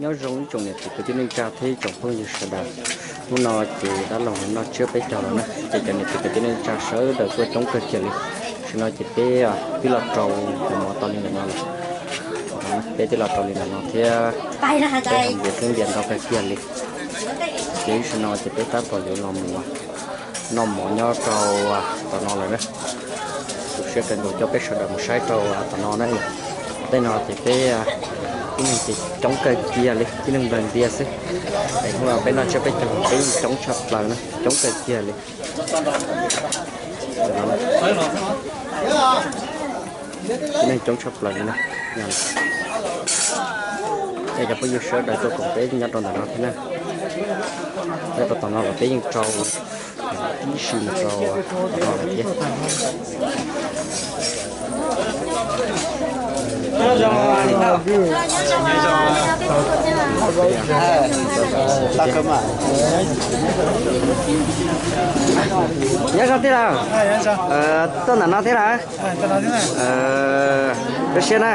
Nyob zoo ib tsoom niam txiv kwv tij neej tsa thiab ib tsoom phooj ywg sawv daws. Hnub no ces dab laug noj tsiab peb caug lawm na, ces cov niam txiv kwv tij neej tsa sawv daws tuaj coob kawg kiag li. Tam sim no ces peb twb los rau cov mov tau li ntawm no lawm. Peb twb los rau li ntawm no thiab, peb ho npias twb npias ntau kawg kiag li. Ces tam sim no ces peb tab tom yuav los mus noj mov nyob rau tom no lawm na. Tu siab kawg nkaus coj peb sawv daws mus saib rau tom no na. Tej no ces peb tib neeg ces coob kawg kiag li, tib neeg nplawg ntias xwb. Es hnub no peb noj tsiab peb caug peb yeej coob tshaj plaws na, coob kawg kiag li. Tib neeg coob tshaj plaws li na. Es cov phooj ywg sawv daws tuaj koom peb nyob rau ntawm no thiab na. Nyob rau tom no los peb yeej rau ib si mus rau tom no lawm thiab. Nyob zoo tij laug, tuaj ntawm no thiab lawm. Zoo siab na.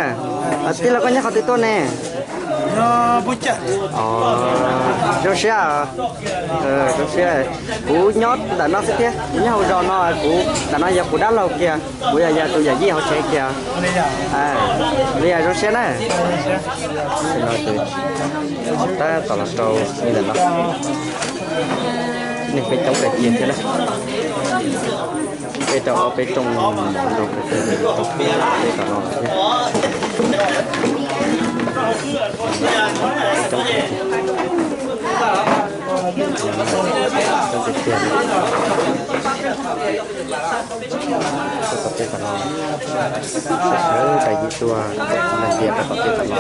Tij laug koj nyob qhov twg tuaj ne? Zoo siab, zoo siab. Kuv nyob ntawm no xwb thiab, kuv nyob hauv zos no, kuv ntawm no yog kuv dab laug kiag, kuv yog yog tus yawm yij hauv tsev kiag. Li zoo siab na. Tab tom los rau li ntawm no, neeg peb coob kawg kiag thiab na. Peb rau ob peb rooj mov ntau kawg kiag li rau peb tom no thiab. Coob kawg kiag li. Tuaj tom tej tom no, sawv daws yeej tuaj ntias rau tom tej tom no.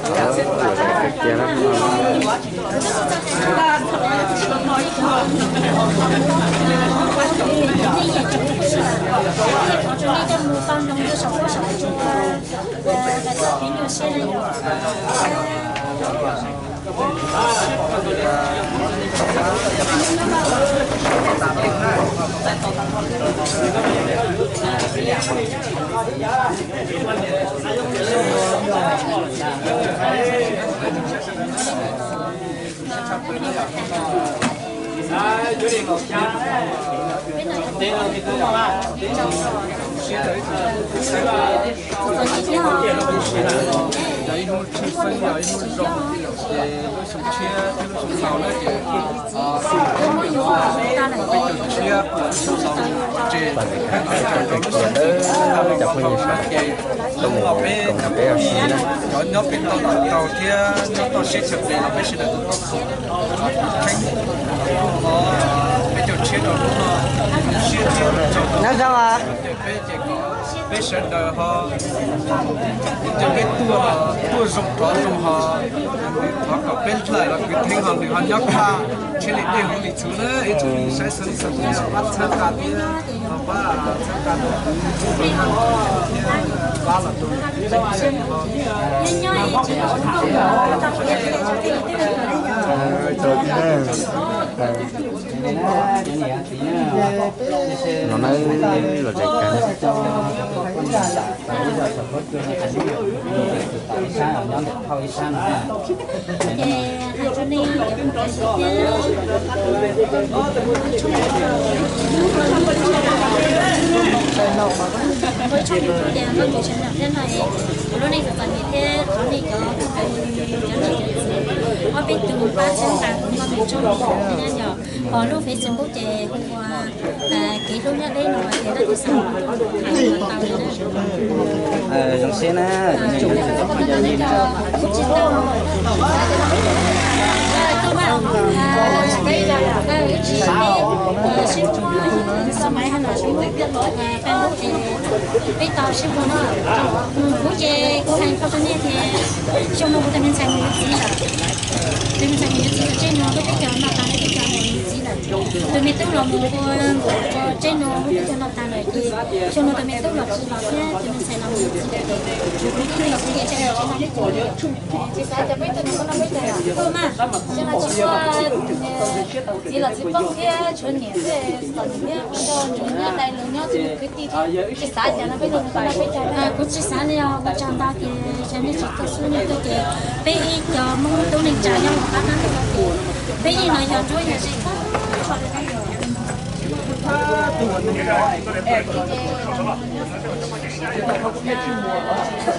Lom zem kawg kiag na. Yog ib hnub tshwj xeeb, yog ib hnub zoo, ces lub xyoo tshiab thiab lub xyoo laus na ces peb caug tshiab, lub xyoo laus pov tseg, lub xyoo tshiab ces los peb cov nyob pem toj tau thiab nyob toj siab chaw pem los peb sawv daws tau kheeb, peb caug tshiab rau lub no, siab thiab rau peb ces kom peb sawv daws ho, cov peb tuaj, tuaj zoo rov zoo ho, thov kom peb dlawm los kwv theeb ho nws ho nyob kaj, tshiab li dej huv li txhuv na, ib tsoom saib xwb xwm pab txhawb nqa thiab, pab txhawb nqa rau kwv tij thiab pab los rau no na, los zem kawg. Ua ib tsoom YouTube tias Nkauj Ntxawm Sawv Ntxawm thiab no, kuv lub neej txom txom nyem thiab thov nej cov phooj ywg, cov niam cov txiv, ob peb tug pab txhawb nqa kuv nkauj ntxawm thiab yom. Hos lub Facebook ces hu ua Kev Hlub Nyob Deb no ces nej tau li na. Zoo siab na. Kuv tsis tau, kuv tsis tau sib muab, xo maiv hab no sib muab, peb tau sib muab no. Kuv ces kuv hais tau rau nej tias xyoo no kuv tus me ntxhais mus yuav txiv lawm. Tus me ntxhais mus yuav txiv lawm, tseg no peb caug no tas peb caug mus yuav txiv lawm. Tus me tub los mus ua tseb no, ua teb chaws no tag lawm ces xyoo no tus me tub los tsis los thiab, tus me ntxhais los mus ua txiv lawm ces kuv thiaj li tsis nco tsis nco peb tug. Tsis xav cov peb tug no koj noj peb tug los tuaj mas, xyoo no tsis muaj txiv los txiv poob thiab tshuav niam thiab txom nyem thiab ua rau ntsuag nyob dai lus nyob tsis muaj kwv tij thiab, tsis xav cov no peb tug no koj noj peb tug. Kuv tsis xav li os, ua tsaug ntau ces yog nej tsis tuaj xwb, nej tuaj ces peb ib co Hmoob tub neej tsa nyob hauv qab nab ntawm no ces peb yeej los yog nruab yog ze tag nrho li no.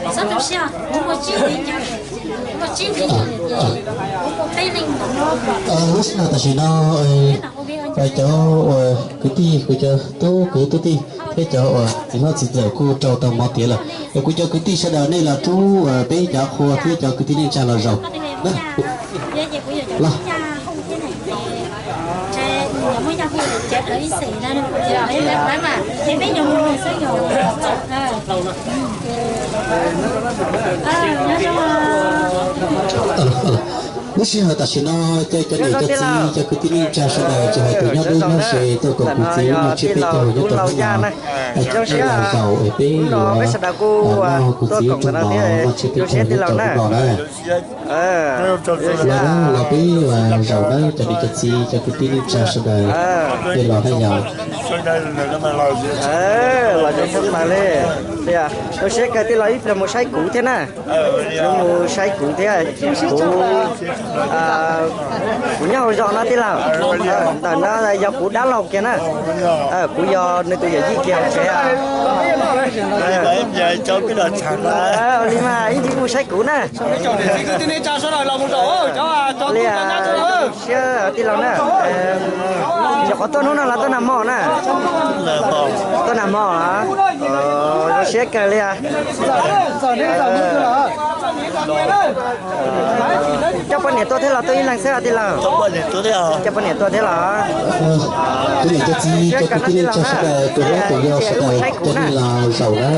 Txhob tu siab, kuv muaj tsib hlis, kuv muaj tsib hlis, kuv muaj peb leeg ntawm no. Lub sij hawm tam sim no cov uas kwv tij, kuv cov tub kwv tub tij thiab cov uas txiv hlob txiv ntxawm kuj rau tau mov tiav lawm. Es kuv cov kwv tij sawv daws nej los rub peb cov qhua thiab cov kwv tij neej tsa los zaum na. Los. Lub sij hawm tam sim no cov niam cov txiv cov kwv tij neej tsa sawv daws tsis hais tus nyob deb nyob ze tuaj koom kuv txiv lub neej tsiab peb caug nyob rau hnub no, coj los zaum es peb yuav noj kuv txiv lub rooj mov noj tsiab peb caug nyob rau hnub no na. Los na, los peb zaum na cov niam cov txiv cov kwv tij neej tsa sawv daws, peb los na yog. Zoo siab kawg tij laug, ib pliag mus saib kuv thiab na. Mus saib kuv thiab. Kuv, kuv nyob hauv zos no tij laug. Ntawm no yog kuv dab laug kiag na. Kuv yog nws tus yawm yij kiag hauv tsev. Li mas ib ntsis mus saib kuv na. Li siab tij laug na. Yog qhov tuaj hnub no los tuaj nag hmo na? Tuaj nag hmo. Zoo siab kawg li. Coj poj niam tuaj thiab los tuaj ib leeg xwb tij laug? Coj poj niam tuaj thiab los? Cov niam cov txiv cov kwv tij neej tsa sawv daws, tus hlob tus yau sawv daws, cov nej los zaum na.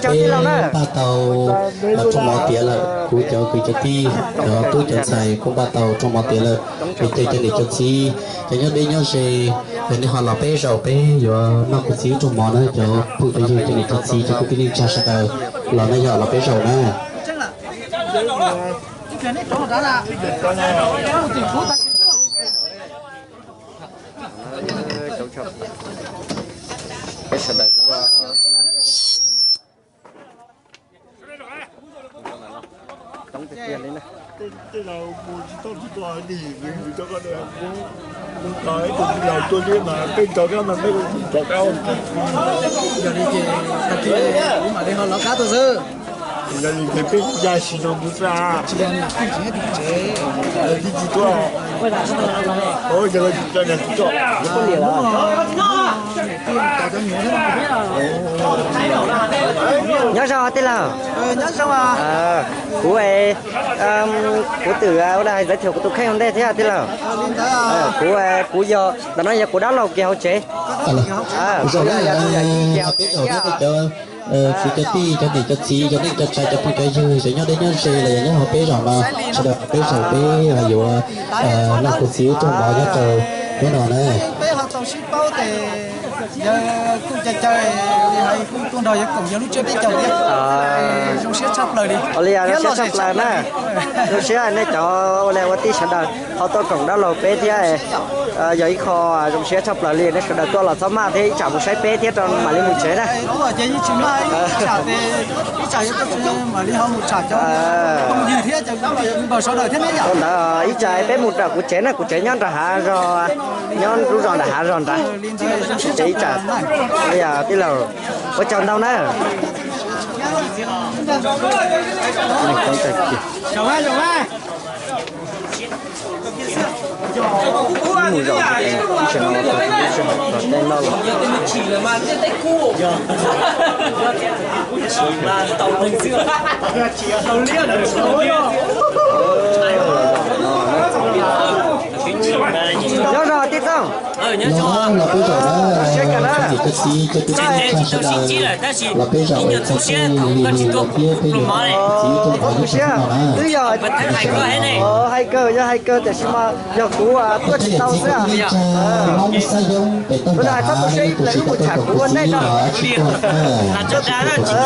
Zaum no peb npaj tau rooj mov tiav lawm, kuv cov kwv cov tij, cov tub cov ntxhais kuj npaj tau rooj mov tiav lawm. Es ces cov niam cov txiv, cov nyob deb nyob ze, yog nej ho los peb zaum peb yuav noj kuv txiv rooj mov na, cov phooj cov ywg cov niam cov txiv cov kwv tij neej tsa sawv daws, los na yog los peb zaum na. Yog li ces tag kis kuv mam li ho lov qab tuaj xwb. Yog li ces peb ya sim no mus xwb. Tsis yog niam tij tsev, tsis yog niam tij tsev. Yog li ces tuaj, yog li ces cov niam tij tuaj. Nyob zoo tij laug. Kuv, kuv twb ua dag hais giới thiệu kuv tus kheej ua ntej thiab tij laug. Kuv, kuv yog, ntawm no yog kuv dab laug kiag hauv tsev. Kuv yog tus yawm yij kiag hauv tsev. Cov kwv cov tij, cov niam cov txiv, cov neej cov tsav, cov phooj cov ywg, cov nyob deb nyob ze los yog nyob hauv peb zos no, sawv daws peb zaum peb yuav noj kuv txiv ub rooj mov nyob rau hnub no na. Peb ho tau sib paub ces yawg kuj caw caw, hais kuj tuaj nrog yawg koom yawg lub tsiab peb caug thiab. Zoo siab tshaj plaws li. Zoo siab tshaj plaws na. Zoo siab nej cov ua li ua tij sawv daws ho tuaj koom dab laug peb thiab. Yog ib qho zoo siab tshaj plaws li, nej sawv daws tuaj los txhob maj thiab, ib tsam mus saib peb thiab rau mam li mus tsev na. Ntawd ib tsam peb mus nram kuv tsev na, kuv tsev nyob nram hav zog, nyob lub zos nram hav zog nrad. Ces ib tsam, tij laug, ua tsaug ntau na. Mus zaum, ib tsam no tos ib tsam tos tej noj los. Nyob zoo tij Txooj. Los peb zaum na, cov niam cov txiv cov tub cov ntxhais sawv daws, los peb zaum ua txog tej li los thiab peb yuav txog txog tus siab no na. Twb yog hais kawg, yog hais kawg tiam sis mas yog kuv tuaj tsis tau xwb. Hmoob Xab Yoob pem toj nram hav tus siab ib tus tsis tau tuaj ua txiv los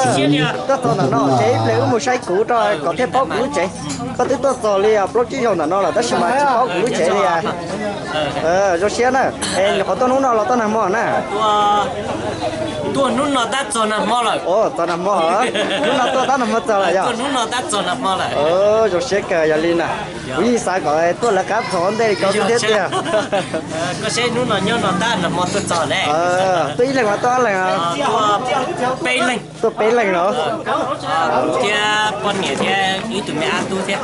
tsis tuaj. Tuaj txog ntawm no ces ib pliag wb mus saib kuv rau kom thiaj paub kuv lub tsev. Koj twb tuaj txog li plaub tsib zaug ntawm no lawm tab sis mas tsis paub kuv lub tsev li. Zoo siab na. Es nyuam qhuav tuaj hnub no los tuaj nag hmo na? Tuaj hnub no tab txog nag hmo lawm. Txog nag hmo, hnub no tuaj tab nag hmo txog lawm yog? Zoo siab kawg yog li na. Kuv yeej xav kom tuaj lawv qab txog ntej li koj xwb thiab tiag. Koj saib hnub no nyob no tab nag hmo tuaj txog ne. Tuaj ib leeg los tuaj ob leeg? Peb leeg. Tuaj peb leeg los? Thiab poj niam thiab ib tug me ab tub thiab.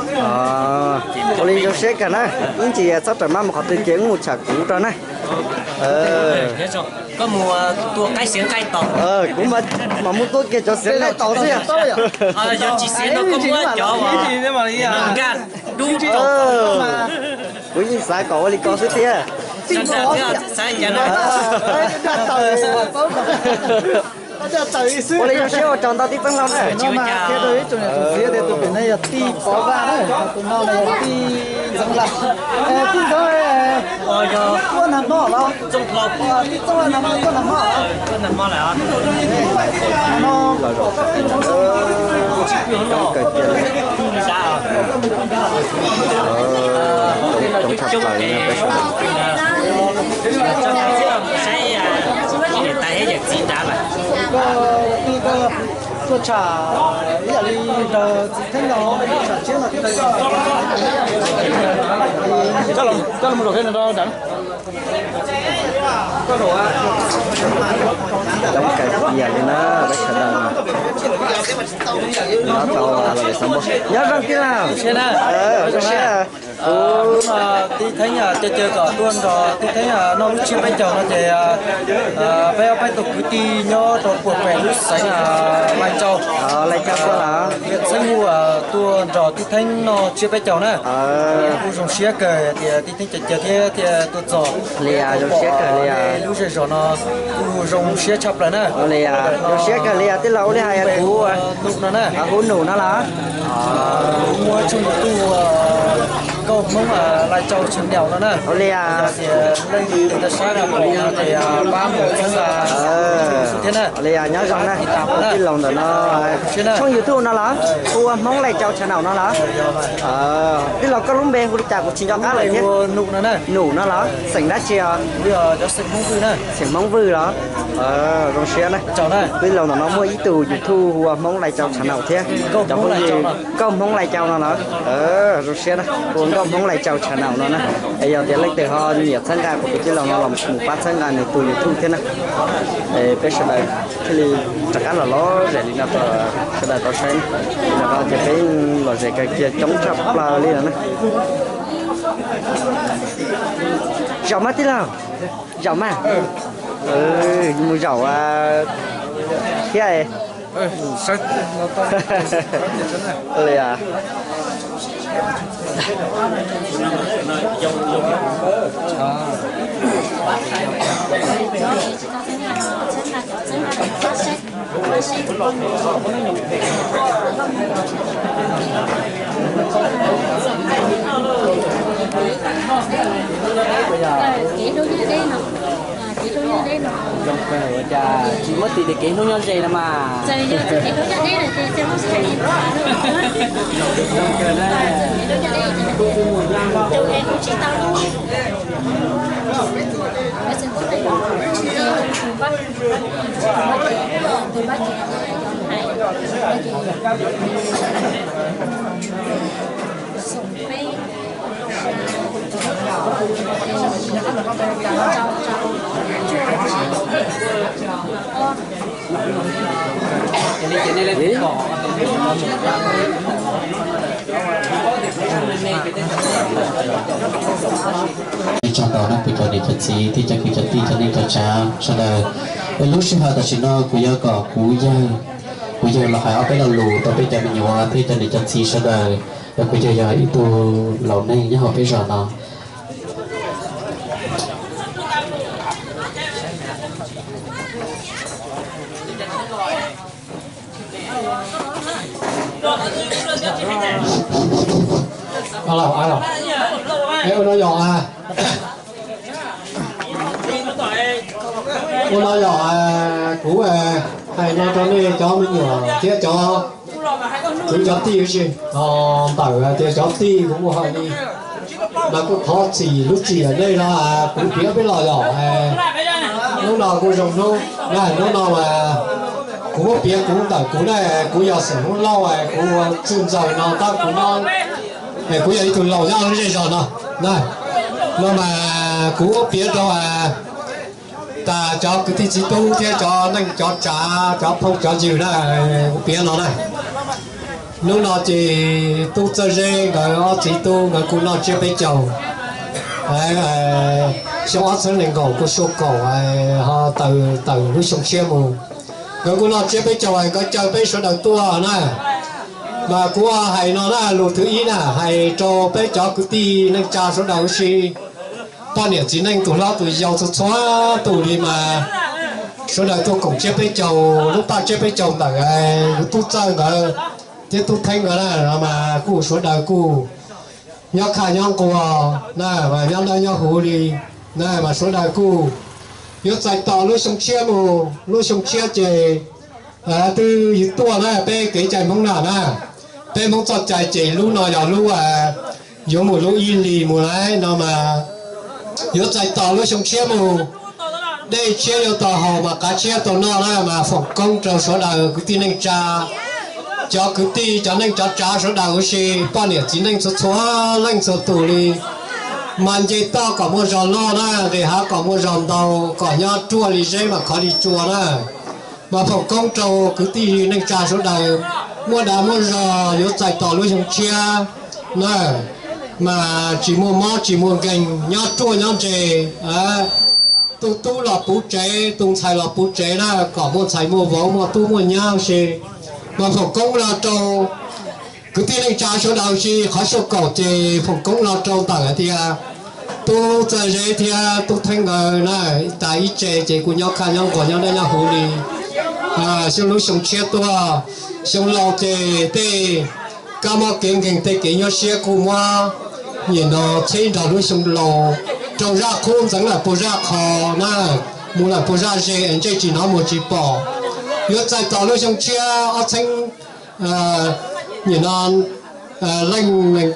Ua li zoo siab kawg na. Ib ntsis txhob rawm maj mus qhov twg ces wb mus tsham kuv rau na. Koj mus tua qaib xiav nqaij tos. Kuv mam mus tua kiag cov xiav nqaij tos xwb. Yog tsis xiav no koj muab cov nkaj dub. Kuv yeej xav kom ua li ko xwb thiab. Ua li zoo siab ua tsaug ntau tij Txeeb Lauj na. Qhia rau ib tsoom niam tsoom txiv tias tus pem no yog tij Pov Vaj na, tus no yog tij Ntxoov Laj. Tij Ntxoov, tuaj nag hmo los? Tij Txeeb Lauj nag hmo tuaj nag hmo. Coob tshaj plaws li no peb sawv daws. Saib niam tais thiab yawm txiv nrad lawm. Tuaj tsham ib yam li nrog txiv Theeb no tuaj tsham tshiab no thiab. Coj los mus zaum kiag rau nram. Coob kawg kiag li na peb sawv daws. Nyob rau los xav npau nyob zoo tij laug. Zoo siab. Kuv tij Theeb caw caw kom tuaj nrog tij Theeb noj lub tsiab peb caug no ces peb ob peb tug kwv tij nyob rau puag pem lub xeev Lai Cau, Lai Cau tuaj los, Viaj Txheeb Huj tuaj nrog tij Theeb noj tsiab peb caug na. Kuj zoo siab kawg tias tij Theeb caw caw thiab thiaj tuaj txog. Zoo siab kawg li. Lub zej zos no kuj zoo siab tshaj plaws na. Zoo siab kawg li tij laug. Ua li hais kuv Num no na. Hu Num no los? Muaj tshooj YouTube Nkauj Hmoob Lai Cau channel no na. Ua li, leej twg tau saib no ces pab mus txhawb thiab na. Ua li nyob zoo na tij laug ntawm no. Tshooj YouTube no los hu ua Hmoob Lai Cau channel no los? Tij laug koj lub npe hu li cas kuv tsis nco qab lawm thiab. Num no los? Xeem dab tsi os? Xeem Hmoob Vwj los? Zoo siab na. Tij laug ntawm no muaj ib tug YouTube hu ua Hmoob Lai Cau channel thiab. Cov phooj ywg Nkauj Hmoob Lai Cau no los? Zoo siab na, hu ua Nkauj Hmoob Lai Cau channel no na. Es yog tias leej twg ho nyiam txhawb nqa kuv tus tij laug no los mus pab txhawb nqa nws tus YouTube thiab na. Peb sawv daws thiaj li rov qab los lom zem li no rau sawv daws tau saib. Nim no ces peb yeej lom zem kawg kiag coob tshaj plaws li no na. Zaum mas tij laug, zaum mas. Mus zaum thiab. Zoo kawg, ua cas tsis muab tis tias kev hlub nyob ze no mas. Ib tsoom ntau na kuv cov niam cov txiv thiab cov kwv cov tij cov neej cov tsav sawv daws, lub sij hawm tam sim no kuv yuav kom kuv yawg, kuv yawg los hais ob peb lo lus rau peb cov me nyuam thiab cov niam cov txiv sawv daws. Kuv yawg yog ib tug laus neeg nyob hauv peb zos no. Ua no yog, ua no yog kuv hais no rau nej cov me nyuam thiab cov kwv cov tij huv si. Ntawm tias cov tij kuv muaj hais li, mas kuj thov txim lub txim nej no, kuv piav peb los yog hnub no kuj zoo hnub, hnub no mas kuv muab piav kuv ntawm kuv na, kuv yog xeem Hmoob Lauj, kuv ua txwj ntxawg no tab kuv nyob, kuv yog ib tug laus nyob zej zog no, no mas kuv muab piav rau tas cov kwv tij txiv tub thiab cov neej cov tsav cov phooj cov ywg na, kuv piav no na. Hnub no ces tub Txawj Zeb nkawd ob txiv tub nkawd kuj noj tsiab peb caug, xyoo ob txhiab nees nkaum kuj xyoo kaum ho tawm lub xyoo tshiab mus. Nkawd kuj noj tsiab peb caug nkawd caw peb sawv daws tuaj na. Mas kuv hais no na, lus thib ib na hais rau peb cov kwv tij neej tsa sawv daws huv si, poj niam txiv neej tus hlob tus yau txhua txhua tus li mas sawv daws tuaj koom tsiab peb caug lub paj tsiab peb caug ntawm tub Txawj nkawd thiab tub Theeb nkawd na, mas kuj sawv daws kuj nyob khaj nyob nquag na, mas nyob dawb nyob huv li na, mas sawv daws kuj yuav txais tos lub xyoo tshiab mus, lub xyoo tshiab ces twb yog tuaj na, peb kev cai Hmoob na na, peb Hmoob txoj cai ces lub no yog lub yuav mus lub ib hlis mus lawm no mas yuav txais tos lub xyoo tshiab mus. Dej tshiab yuav tau haus mas qav tshiab tau noj na, mas foom koob rau sawv daws kwv tij neej tsa, cov kwv tij cov neej cov tsav sawv daws huv si, poj niam txiv neej txhua txhua leej txhua tus li, mas nce toj kom muaj zog loj na, nqis hav kom muaj zog ntau, kom nyob ruaj li zeb mas khov li tsua na. Mas foom koob rau kwv tij neej tsa sawv daws muaj dag muaj zog yuav txais tos lub xyoo tshiab na, mas tsis muaj mob tsis muaj nkeeg, nyob ruaj nyob ntse. Tus tub los puv tsev, tus ntxhais los puv tsev na, kom muaj ntxhais muaj vauv muaj tub muaj nyab huv si. Mas foom koob no rau kwv tij neej tsa sawv daws huv si, qhov xyoo kaum ces foom koob no rau ntawm hais tias tub Txawj Zeb thiab tub Theeb nkawd na, tas ib tse ces kuj nyob khaj nyob nquag nyob dawb nyob huv li. Xyoo lub xyoo tshiab tuaj, xyoo laus ces tej kab mob kev nkeeg tej kev nyuaj siab kuj muab nim no txheb nrog lub xyoo laus, rau zaj qhub ntxeev lawm puas zaj qho na, mus lawm puas zaj ze es ntsej tsis hnov muag tsis pom. Yuav txais tos lub xyoo tshiab ob txheeb nim no leej nees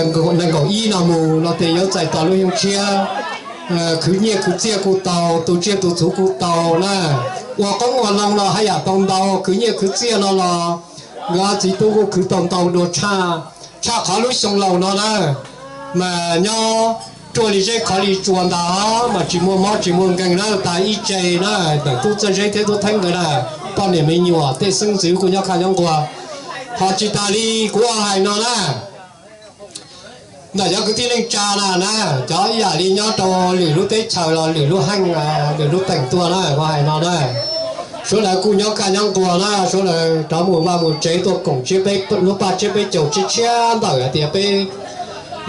nkaum ib no mus no ces yuav txais tos lub xyoo tshiab. Khwv nyiaj khwv txiaj kuj tau, tu tsiaj tu txhuv kuj tau na, ua qoob ua loo los haj yam tau ntau, khwv nyiaj khwv txiaj no los nkawd txiv tub kuj khwv tau ntau dua tshaj, tshaj qhov lub xyoo laus no na. Mas nyob ruaj li zeb khov li tsua ntag, mas tsis muaj mob tsis muaj nkeeg na, tas ib tse na, ntawm tub Txawj Zeb thiab tub Theeb nkawd na, poj niam me nyuam tej xeeb ntxwv kuj nyob khaj nyob nquag. Ho tsis tas li kuv hais no na, ntawm cov kwv tij neej tsa na na, cov ib yam li nyob rau lwm lub teb chaws los lwm lub heej, lwm lub teem tuaj na, kuv hais no na, sawv daws kuj nyob khaj nyob nquag na, sawv daws rov mus vaj mus tsev tuaj koom tsiab peb lub paj tsiab peb caug tshiab tshiab ntawm hais tias peb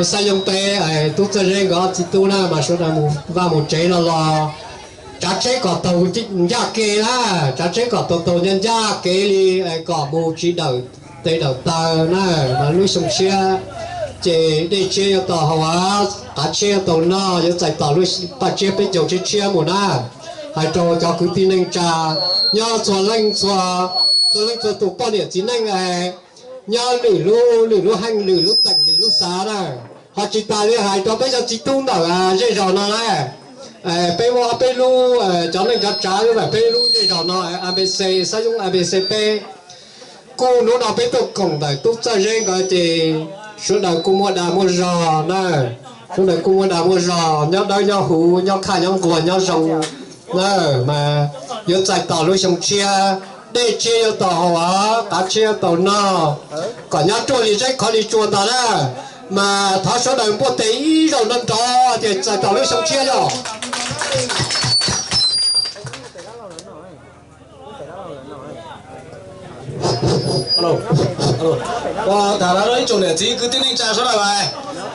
xab yooj peb tub Txawj Zeb nkawd ob txiv tub na, mas sawv daws mus vaj mus tsev no los tsav tsheb kom tau ncaj kev na, tsav tsheb kom tau tau ncaj ncaj kev li, kom mus tsis dawm tes dawm taw na. Mas lub xyoo tshiab ces dej tshiab yuav tau haus, qav tshiab yuav tau noj, yuav txais tos lub paj tsiab peb caug tshiab tshiab mus na. Hais rau cov kwv tij neej tsa nyob txhua leej txhua, txhua leej txhua tus poj niam txiv neej, nyob lwm lub, lwm lub heej lwm lub teem lwm lub xav na. Ho tsis tas li hais rau peb cov txiv tub ntawm zej zos no na, peb muaj ob peb lub, cov neej cov tsav ntawm peb lub zej zos no, A B C, xab yooj A B C peb, kuj hnub no peb tuaj koom ntawm tub Txawj Zeb nkawd ces sawv daws kuj muaj dag muaj zog na, sawv daws kuj muaj dag muaj zog, nyob dawb nyob huv, nyob khaj nyob nquag nyob zoo na. Mas yuav txais tos lub xyoo tshiab, dej tshiab yuav tau haus, qav tshiab yuav tau noj, kom nyob ruaj li zeb khov li tsua ntag na. Mas thov sawv daws npuaj tes ib zaug nrov nrov tias txais tos lub xyoo tshiab yog. Tham rau ib tsoom niam txiv kwv tij neej tsa sawv daws,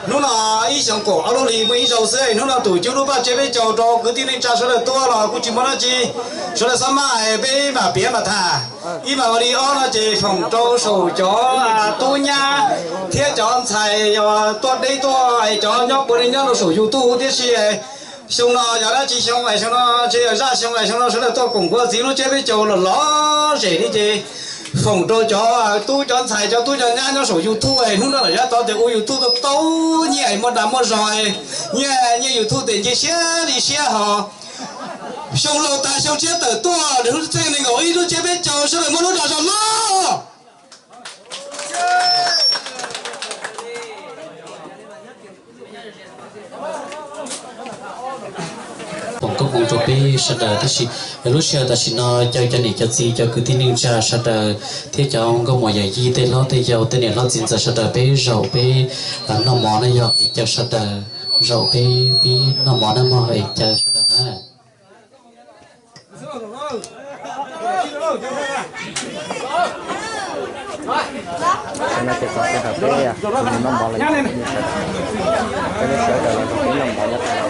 hnub no ib xyoo kaum ob lub hli muaj ib zaug xwb, hnub no tus cub lub paj tsiab peb caug rau kwv tij neej tsa sawv daws tuaj los kuj tsis muaj dab tsi, sawv daws xab maj peb mam piav mam tham. Ib mas ua li ob no ces foom rau saum cov tub nyab thiab cov ntxhais tuaj deb tuaj, cov nyob puav leej nyob rau saum YouTube huv tib si. Xyoo no yog dab tsi xyoo es xyoo no tsis yog zaj xyoo es xyoo no sawv daws tuaj koom kuav txiv lub tsiab peb caug los lom zem li ces foom rau cov tub cov ntxhais cov tub cov nyab nyob saum YouTube es hnub no lawm yav tod tes ua YouTube tau tau nyiaj es muaj dag muaj zog, nyiaj YouTube tes nce siab li siab hos. Xyoo laus tas xyoo tshiab tawm tuaj, hnub txheej nees nkaum ib lub tsiab peb caug sawv daws muaj lub dag zog loj. Foom koob hmoov rau peb sawv daws tab sis lub sij hawm tam sim no caw cov niam cov txiv cov kwv tij neej tsa sawv daws thiab cov nkauj muam yawm yij tej hlob tej yau tej niam hlob txiv ntxawm sawv daws peb zaum peb noj mov na, yog es caw sawv daws zaum peb pib noj mov na mog, es caw sawv daws na. Tam sim no ces txog sij hawm peb mus noj mov lawm, peb sawv daws los peb noj mov nyob rau